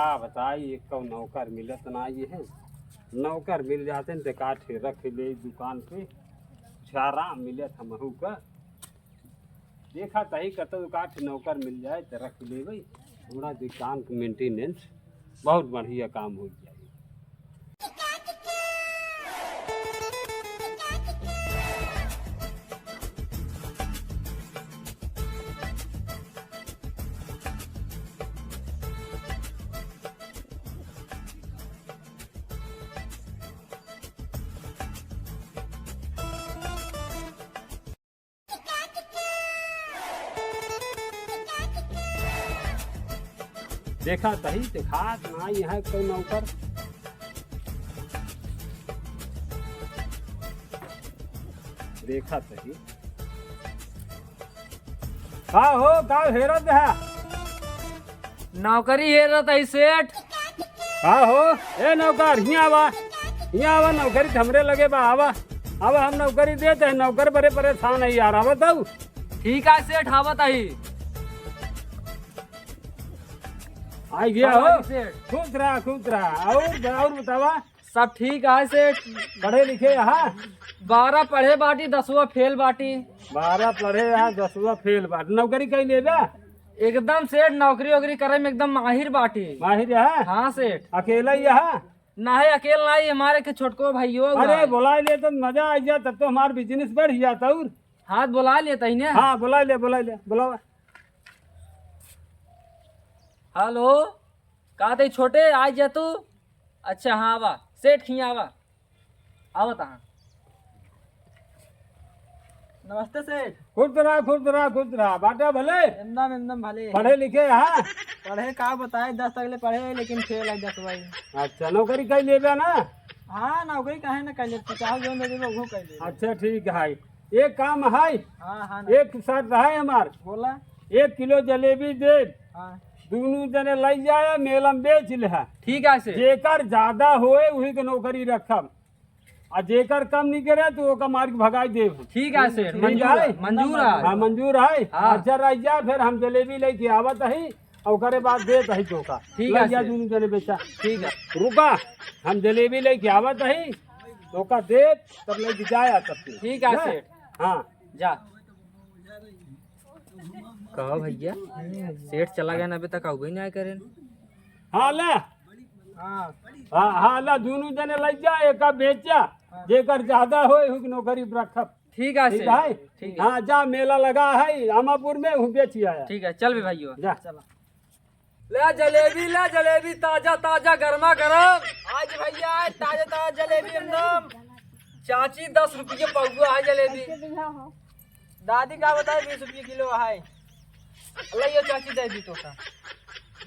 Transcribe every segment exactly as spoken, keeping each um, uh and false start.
का बताई, एक तो नौकर मिलत नाहीं है, नौकर मिल जाते न तो का ठे रख ले दुकान पे, आराम मिलत हमहू का। देखा तही कतौ का ठे नौकर मिल जाए तो रख लेबै, हमरा दुकान के maintenance बहुत बढ़िया काम हो जाए। देखा तही, देखात नाहीं है कोई नौकर। देखा तही। का हो, का हेरत है? नौकरी हेरत है सेठ। का हो, ए नौकर, हियाँ आवा, हियाँ आवा, नौकरी त हमरे लगे बा, आवा, आवा, हम नौकरी देत है, नौकर बड़े परेशान है यार, आवा तऊ। ठीक है सेठ, आवत ही। आई गया हो। सेठ। खुश रहा, खुश रहा। और, और बतावा? सब ठीक है सेठ। पढ़े लिखे यहाँ? बारह पढ़े बाटी, दसवाँ फेल बाटी। बारह पढ़े यहाँ, दसवाँ फेल बाटी। नौकरी कहीं लेबे? एकदम सेठ, नौकरी वोकरी करे में एकदम माहिर बाटी। माहिर है? हाँ सेठ। अकेला ही है? नहीं, अकेल नहीं, हमारे के छोटको भाइयो अरे, है। बुला ले तो मजा आ जा, तब तो हमार business बढ़ जाता। और हाँ, बुला लेता ही ना। हाँ, बुला ले, बुला ले, बुलावा। हेलो, का तई छोटे, आ जा तू। अच्छा, हाँ, आवा, सेठ खिया आवा, आवा तहाँ। नमस्ते सेठ। खुश रहा, खुश रहा, खुश रहा। बाटा भले? एकदम, एकदम भले। पढ़े लिखे, हाँ? पढ़े का बताए, दस तक ले पढ़े, लेकिन फेल है दसवाँ। अच्छा, नौकरी कहीं लेबे ना? हाँ, नौकरी काहे ना कर लेते, चाहे जौन दे देबे, वो कर लेबे। अच्छा, ठीक है। एक काम है, हाँ, हाँ ना। एक शर्त है हमार। बोला। एक किलो जलेबी दे, हाँ। दोनों जने लई जाए, मेला में बेच ले। ठीक है सेठ। जेकर ज्यादा होए, वही के नौकरी रखब, आ जेकर कम नहीं करे, तो ओका मार के भगाई देब। ठीक है सेठ, ठीक मंजूर है? है, मंजूर है। हाँ, मंजूर है। हाँ। अच्छा, रह जा, फिर हम जलेबी लेके आवत ही, और ओकरे बाद देत ही तोका। ठीक है लई जा, सेठ। दोनों जने बेचा। ठीक है। रुका, हम जलेबी लेके आवत ही, तोका देत, तब लेके जाया तब तू। ठीक है हैं? सेठ। हाँ। जा। कहो भैया, सेठ चला गया ना, अभी तक आउबे नहीं आए करें। हाँ, ले। हाँ। हाँ, हाँ, ला, दोनों जने लई जा, एका बेचा, हाँ। जेकर ज्यादा होए, हुक नौकरी पर रखब। ठीक है ठीक सेठ। है? ठीक है। हाँ, जा, मेला लगा है अमापुर में, हूँ बेच आया। ठीक है, चल बे भाइयों। जा। चला। ले जलेबी, ले जलेबी, ताजा ताजा, गर्मा गर्म। आज भैया, आज ताजा ताजा जलेबी एकदम। चाची, दस रुपये पौवा है जलेबी। कैसे दिया हो? दादी का बताए, बीस रुपये किलो है। लइयो चाची, दे दी तोका।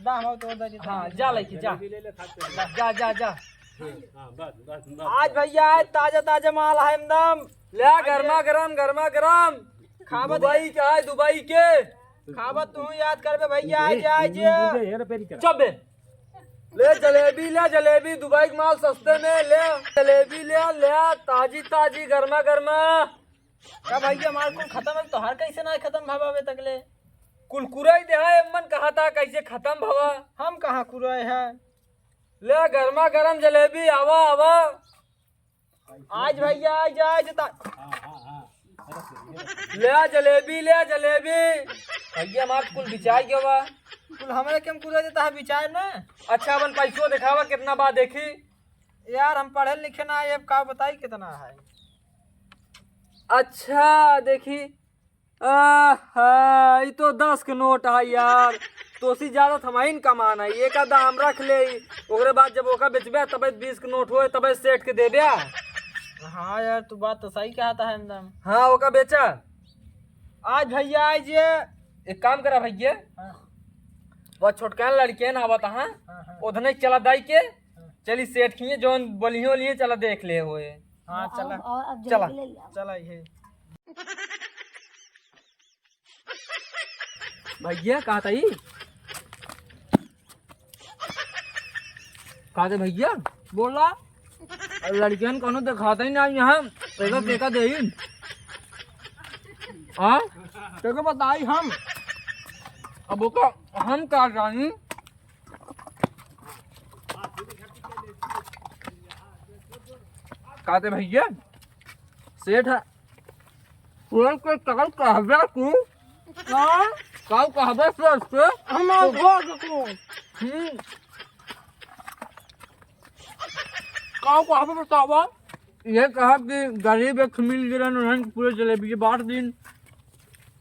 दा, हम तो दे दी। हाँ, जा लइके जा। जलेबी ले ले, खा के। जा, जा, जा। हाँ, बस, बस, बस। आज भैया, आज ताजा ताजा माल है एकदम। ले, गर्मा गर्म, गर्मा गर्म। खाबत दुबई का है, दुबई के। खाबत तू याद करबे भैया, आज, आज। ये, ये, ये, ये, ये, ये, ये, चुप बे। ले जलेबी, ले जलेबी, दुबई के माल सस्ते में ले। जलेबी ले, ले, ताजी ताजी, गर्मा गर्मा। का भैया, हमार कुल खत्म है, तोहार कैसे ना खत्म भवा अबे तक ले? कुलकुराई देहा, एमन कहा था कैसे खत्म भवा? हम कहाँ कुराए है? ले गर्मा गर्म जलेबी, आवा, आवा। आज भैया, आज, आज ता- ले जलेबी, ले जलेबी। भैया, हमार कुल बिचाई गवा। कुल हमरे केम कुराए देता है बिचार में। अच्छा, अपन पैसो दिखावा, कितना बा देखी। यार, हम पढ़े लिखे ना, ये का बताई कितना है। अच्छा, देखी, आहा, ई तो दस के नोट है यार। तोसी ज्यादा त हमहिन कमान है, एक आधा हम रख ले, ओकरे बाद जब ओका बेचबे, तबे बीस के नोट होए, तबे सेठ के देबे। हाँ यार, तू बात तो सही कहता है एकदम। हाँ, ओका बेचा। आज भैया, आज ये एक काम करा भैया, हाँ। वो छोटका लड़के ना आवत, हाँ, हाँ, हाँ। ओधने चला दाई के, हाँ। चली सेठ किए, जौन बोलियो लिए, चला देख ले होए। हाँ, हाँ, चला। आओ, आओ, अब चला। जल्दी ले आओ। चला, ये। भैया, कहा था ई? कहा था भैया? बोला। अरे, लड़कियन कौनो दिखाता ही ना यहाँ। पैसा फेंका दे ही। हाँ? तेरे को बताई हम। अब ओका हम का जानी? कहते भैया, सेठ है, कौन के काल कहबे तू? हाँ? काल कहबे सेठ से? हमार घर को। हम्म। काल कहबे बतावा? ये कहा कि गरीब एक मिल गिरन, उन्हन के पूरे जलेबी बांट दिन।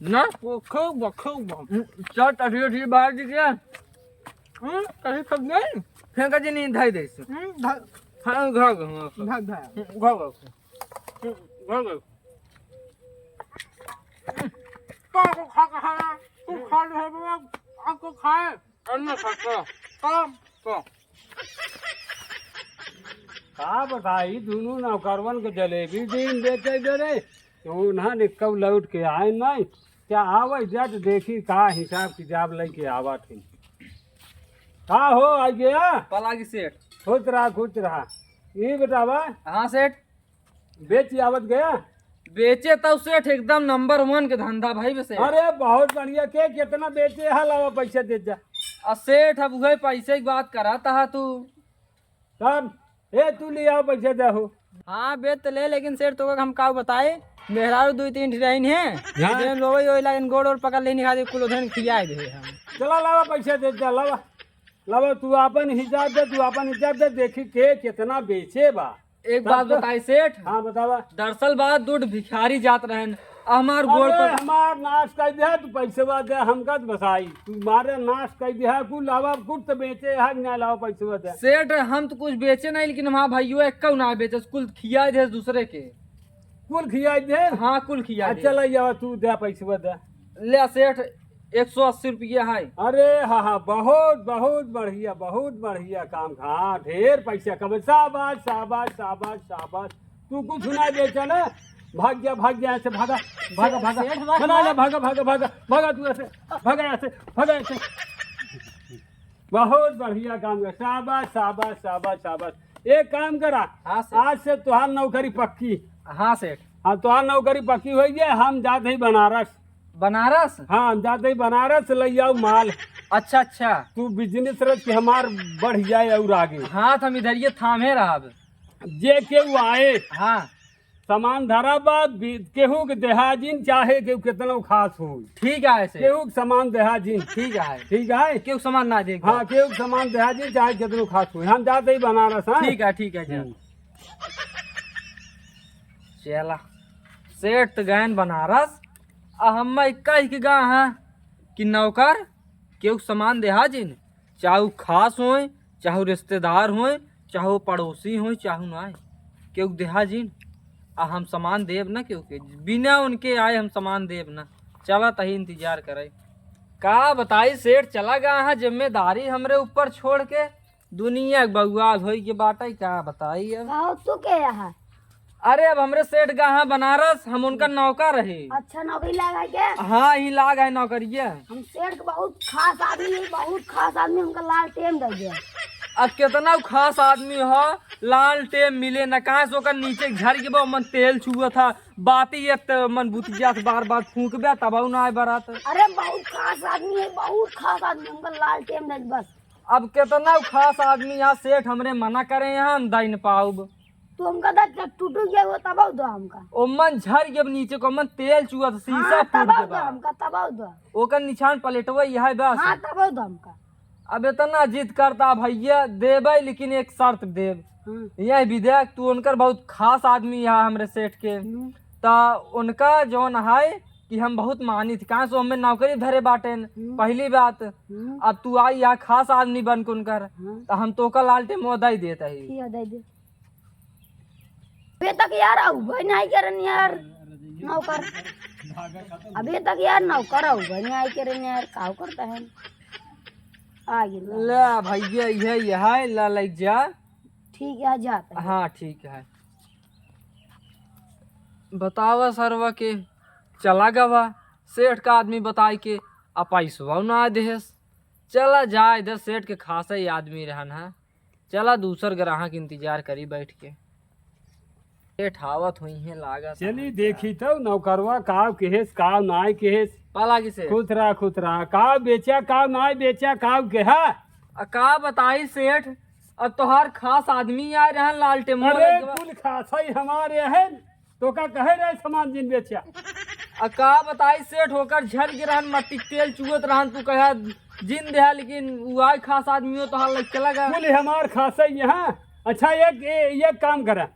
ना? वो खूब बा, खूब बा। हम्म, चल, टटरी, टटरी बाहर दिख गया। हम्म, कहीं सब नहीं? फेंका जी नहीं, धाई दे इसे। हम्म, धा-, हाँ, घा, घा, घा। घा, घा। हम्म, घा, घा। हम्म, घा, घा। तो आपको खा के खाना, तू खा ले है बाबा, आपको खाए, अन्य खर्चा, काम, तो। का बताई, दुनू नौकरवन के जलेबी दिन बेचे दे रे, तो उन्हन एक्कौ लौट के आए नहीं। क्या आवे जा तो देखी का हिसाब किताब लेके आवत है। का हो, आ गया? पलागी सेठ। खुश रहा, खुश रहा। ये बतावा। हाँ सेठ। बेच आवत गया? बेचे तो सेठ एकदम नंबर वन के धंधा भाई बे सेठ। अरे बहुत बढ़िया, के कितना बेचे है, लावा पैसा दे जा। आ सेठ अब वही पैसे की बात करा था तू। तब ए तू ले आओ पैसा दे हो। हाँ बेच तो ले, लेकिन सेठ तो हम का बताए, मेहरारू दो तीन ठिराइन है, हाँ। दिन रोवे रोवे लागिन, गोड़ और पकड़ लेनी खातिर कुल उधर खियाए दे हम। चला लावा पैसा दे जा, लावा। लावा तू आपन हिसाब दे, तू आपन हिसाब दे, देखी के कितना बेचे बा। एक बात बताई सेठ। हाँ, बतावा। दरअसल बात दू भिखारी जात रहन, हमार गोड़ अरे, पर हमार नाश कर दिया, तू पैसे बात दे, हमका तो बताई। तू मारे नाश कर दिया, कुल लावा, कुछ तो बेचे है कि ना, लावा पैसे बात दे। सेठ, हम तो कुछ बेचे नहीं, लेकिन हमार भाइयों एक ना बेचे, कुल खिया दे दूसरे के। कुल खिया दे? हाँ, कुल खिया दे। अच्छा, ले जावा, तू दे पैसे बात दे। ले सेठ, एक सौ अस्सी रुपया है। अरे हाँ हाँ, बहुत बहुत बढ़िया, बहुत बढ़िया काम। हाँ, ढेर पैसा कमाए। शाबाश, शाबाश, शाबाश, शाबाश। तू कुछ ना बेचा ना, भाग जा, भाग जा यहाँ से, भागा, भागा, भागा। सेठ, भाग बना ना। ले, भागा, भागा, भागा, भागा तू ऐसे, भागा यहाँ से, भागा यहाँ से। बहुत बढ़िया काम कर, शाबाश, शाबाश, शाबाश, शाबाश। एक काम करा, हाँ सेठ। आज से तुहार नौकरी पक्की। हाँ सेठ। हाँ, तुहार नौकरी पक्की होइ गई, हम जात ही बनारस। बनारस? हाँ, हम जाते ही बनारस, ले आओ माल। अच्छा, अच्छा। तू बिजनेस रख के हमार बढ़ जाए और आगे। हाँ, तो हम इधर ये थामे रहब। जे केहू आए, हाँ। सामान धरा बा, बि-, केहू के देहा जिन, चाहे केहू कितना खास हो। ठीक है, सेठ। केहू के सामान देहा जिन। ठीक है। ठीक है? केहू सामान ना दे। हाँ, केहू के सामान देहा जिन, चाहे कितना खास हो। हम जाते ही बनारस, हाँ? ठीक है, ठीक है, जा। हम्म। चला, सेठ तो गयन बनारस, आ हम कह के गा हाँ कि नौकर केहू सामान देहा जिन, चाहे उ खास होए, चाहे उ रिश्तेदार होए, चाहे उ पड़ोसी होए, चाहे उ नाय, केहू देहा जिन, आ हम सामान देब ना केहू के, बिना उनके आए हम सामान देब ना। चला तही इंतजार करे। का बताई सेठ, चला गा हाँ जिम्मेदारी हमरे ऊपर छोड़ के, दुनिया के बउआल होई के बाटे, का बताई अब। का हो, तू के यहाँ? अरे, अब हमरे सेठ गा हाँ बनारस, हम उनका नौकर रहे। अच्छा, नौकरी लाग है क्या? हाँ, ही लाग है नौकरिया। हम सेठ के बहुत खास आदमी है, बहुत खास आदमी, हमका लालटेन दे दे। अब कितना खास आदमी हो, लालटेन मिले न, कहाँ से ओकर नीचे झर के बा, मन तेल छुआ था, बाती एक त मन बुतिया से बार बार फूंकबे, तब ना आए बरात। अरे, बहुत खास आदमी है, बहुत खास आदमी, हमका लालटेन दे बस। अब कितना खास आदमी यहाँ सेठ हमरे मना करे, यहाँ हम दई न पाउब। तू हमका दा, जब टूट गया हो तब दो हमका। ओ मन झर के नीचे को मन तेल चुआ था, शीशा हाँ, फूट तब के दो बा। हमका, तब दो। ओकर निशान प्लेटवा यह है बस। हाँ, तब दो हमका। अब इतना जिद करता भैया, देबे लेकिन एक शर्त देब। हम्म। यह भी देख, तू उनकर बहुत खास आदमी है हमरे सेठ के। हम्म। त उनका जौन है कि हम बहुत मानित, कहाँ से हमें नौकरी धरे बाटेन, हम्म। पहली बात। हम्म। अब तू आई यहाँ खास आदमी बन के उनकर, हम्म। त हम तोका लालटेन मोह दई देत ही। किया दे दे। अबे तक यार आऊ भाई नहीं करन यार नौकर। अबे तक यार नौकर आऊ भाई नहीं करन यार, काऊ करता है। आ गया। ले भैया, यह, यह है, ला ले जा। ठीक है, जाता है। हाँ, ठीक है। बतावा सरवा के चला गवा, सेठ का आदमी बताई के, आ पैसवा ना देहस। चला जा, इधर सेठ के खासा ही आदमी रहन है। चला दूसर ग्राहक इंतजार करी बैठ के। सेठ आवत हुई है लागत चली है। देखी तो नौकरवा काव केहेस, काव नाय केहेस। पाला की सेठ। खुश रहा, खुश रहा। काव बेचा, काव नाय बेचा, काव केहा। आ का बताई सेठ, अब तोहार खास आदमी आए रहन लालटेन अरे, कुल खासा ही हमारे हैं। तो का कहे रहे सामान जिन बेचा? आ का बताई सेठ, ओकर झर गिरहन मट्टी के तेल चुअत रहन, तू कहा जिन देहा, लेकिन उ आए खास आदमी हो तोहार लग चला गया। कुल हमार खासा ही यहाँ। अच्छा, एक, ए-, एक काम करा,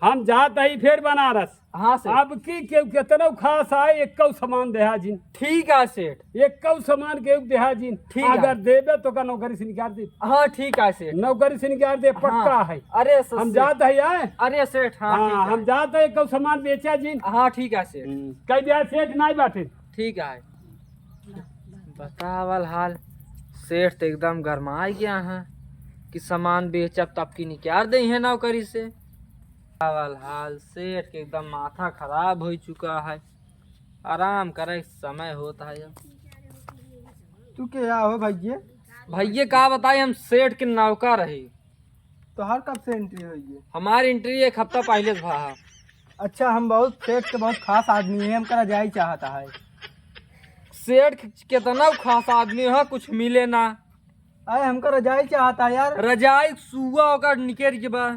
हम जात हई फिर बनारस। हाँ सेठ। अब की केहू केतनो खास आए, एक्कौ सामान देहा जिन। ठीक है सेठ। एक्कौ सामान केहू देहा जिन। ठीक है। अगर देबे तो का नौकरी से निकाल दे। हाँ ठीक है सेठ। नौकरी से निकाल दे, पक्का हाँ। है। अरे स-, हम सेठ। जात है आए। अरे सेठ, हाँ, हाँ, ठीक है। हम जात है, एक्कौ सामान बेचा जिन। हाँ ठीक है सेठ। हम्म, कह दिया सेठ नहीं बाटे। ठीक है। बतावल हाल, सेठ तो एकदम गरमाई गया है कि सामान बेचब तब की निकाल दे है नौकरी से। बतावल हाल, सेठ के एकदम माथा खराब हो चुका है, आराम करे के समय होता है अब। तू के या हो भैया? भैया का बताई, हम सेठ के नौकर रही। तोहार कब से एंट्री होई है? हमारी एंट्री एक हफ्ता पहले से भा है। अच्छा, हम बहुत सेठ के बहुत खास आदमी है, हमका रजाई चाहता है। सेठ कितना खास आदमी है, कुछ मिले ना। अरे हमका रजाई चाहता है यार। रजाई सुआ ओकर निकेर के बा।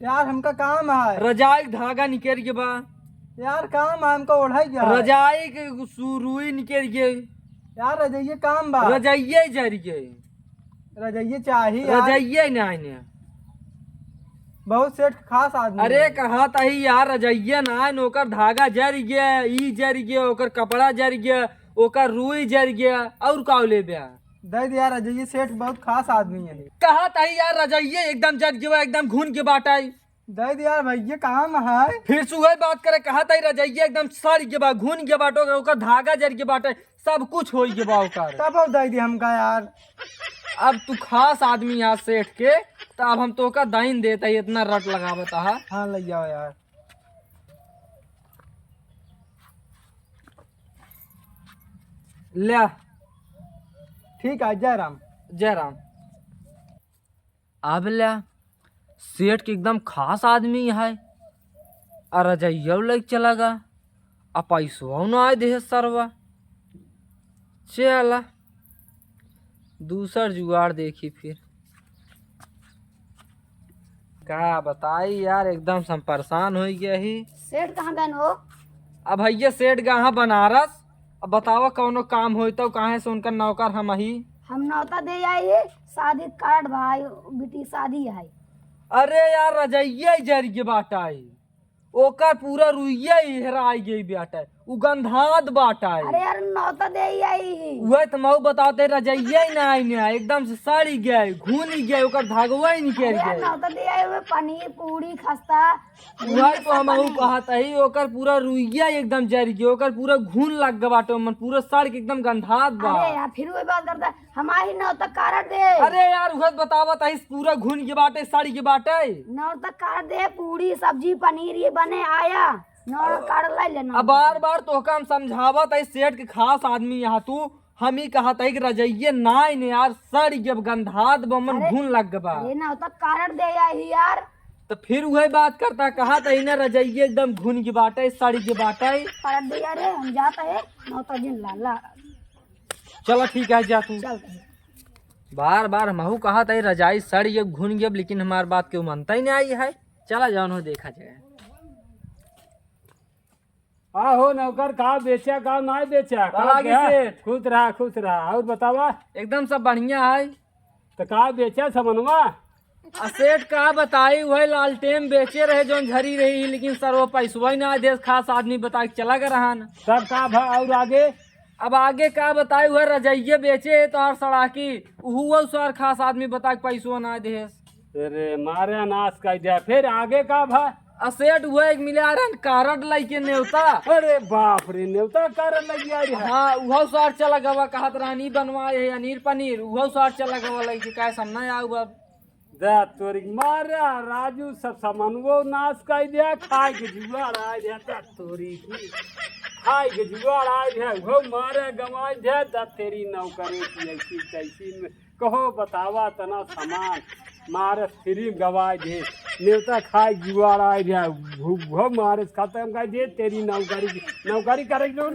यार हमका काम है। रजाई धागा निकेर के बा। यार काम है, हमका ओढ़ाई क्या है? रजाई के सुरुई निकेर के। यार रजाइये काम बा। रजाइये जर के। रजाइये चाही यार। रजाइये नाहीं ने। बहुत सेठ खास आदमी अरे है। कहा तही यार, रजाइये नाहीं ने, ओकर धागा जर गया, ई जर गया, ओकर कपड़ा जर गया, ओकर रुई जर गया, और का लेबे? दे दे यार, रजाइये सेठ बहुत खास आदमी है। कहा तही यार, रजाइये एकदम जर गया, एकदम घुन के बाटे। दे दे यार भैया, काम है। फिर से वही बात करे, कहा तही रजाइये एकदम सड़ गया बा, घुन गया बाटे, ओकर धागा जर गया बाटे, सब कुछ हो गया बा ओकर। तब अब दे दे हमका यार। अब तू खास आदमी है सेठ के, तो अब हम तोका दाइन देता ही, इतना रट लगावत हा। हाँ, ले जाओ यार। ल्या। ठीक है, जय राम। जय राम। अब ल्या, सेठ के एकदम खास आदमी है, और रजइया लइके चला गा, आ पैसवा न आए देहे सरवा। चला, दूसर जुगाड़ देखी फिर। का बताई यार, एकदम से हम परेशान होइ गया ही। सेठ कहाँ गए हो? अब भैया सेठ गए हैं बनारस। अब बतावा कौनो काम होई तो काहे से उनका नौकर हम ही। हम नौता दे आई, शादी कार्ड भाई, बेटी शादी है। अरे यार रजइया जर के बाटा है। ओकर पूरा रुइया ही हेराई गई बाटे, उ गंधात बाटे। अरे यार, नौता दे आई। उहे त मऊ बताते, रजइया ही ना आई ना, एकदम से सड़ी गए, घुन गए, ओकर धागवा ही निकल अरे यार, गए। नौता दे आई, उहे पनीर, पूरी, खस्ता, उहे तो सब हम बने। कहत हई, ओकर पूरा रुइया एकदम जर गए, ओकर पूरा घुन लग गए बाटे, ओमन पूरा सड़ के एकदम गंधात बा। अरे यार, फिर वही बात करता, हमारी नौता कार्ड दे। अरे यार, उहे बतावत हई, पूरा घुन के बाटे, सड़ के बाटे। नौता कार्ड दे, पूरी, सब्जी, पनीर ये बने आया। नौता कार्ड ले लेना। अब बार बार तोहका हम समझावत हई, सेठ के खास आदमी यहाँ तू, हम ही कहत हई कि रजइये नाई ने यार, सड़ के गंधात बा, ओमन अरे, घुन लग बा। अरे नौता कार्ड दे आई यार। तो फिर उहे बात करता, कहत हई ना रजइये एकदम घुन के बाटे, सड़ के बाटे। कार्ड दे यार, हम जात है, नौता जिन लाला। चला ठीक है, जा तू। चल। बार बार हमहू कहत हई रजाई सड़ गब, घुन गब, लेकिन हमार बात केहू मनता ही नहीं आई है। चला जाओ न देखा जाए। आहो नौकर, का बेचा, का ना बेचा, का का लागी क्या? सेठ? खुश रहा, खुश रहा। और बतावा? एकदम सब बढ़िया है। तो का बेचा समनवा? आ सेठ का बताई, उहे लालटेन बेचे रहे जौन झरी रही, लेकिन सरवा पैसवा ही ना दे, खास आदमी बता के चला गए रहन। तब का भा और आगे? अब आगे का बताई, उहे रजइये बेचे तो हर सड़ाकी, उहू सर खास आदमी बता के पैसवा ना दे। अरे मारे नाश कर दिया, फिर आगे का भा? आ सेठ उहे एक मिले आ रहन कारड लइके नेवता। अरे बाप रे, नेवता कारड लइके आ रहा। हाँ, उहो सर चला गवा, कहत रहन ई बनवाए है अनीर पनीर, उहो सर चला गवा लइके, काय सामने आऊ अब। दा तोरी मारा राजू, सब सामानवो नाश कर दिया, खाए के जुगाड़ आ दिया, दा तोरी की। खाए के जुगाड़ आ दिया, वो मारे गंवाई दिया, दा तेरी नौकरी की ऐसी तैसी में। कहो बतावा तना सामान, मारे फ्री गंवाई दे, नेवता खाए के जुगाड़ आ दिया, वो, वो मारे खत्म कर दे तेरी नौकरी की। नौकरी करे के लोग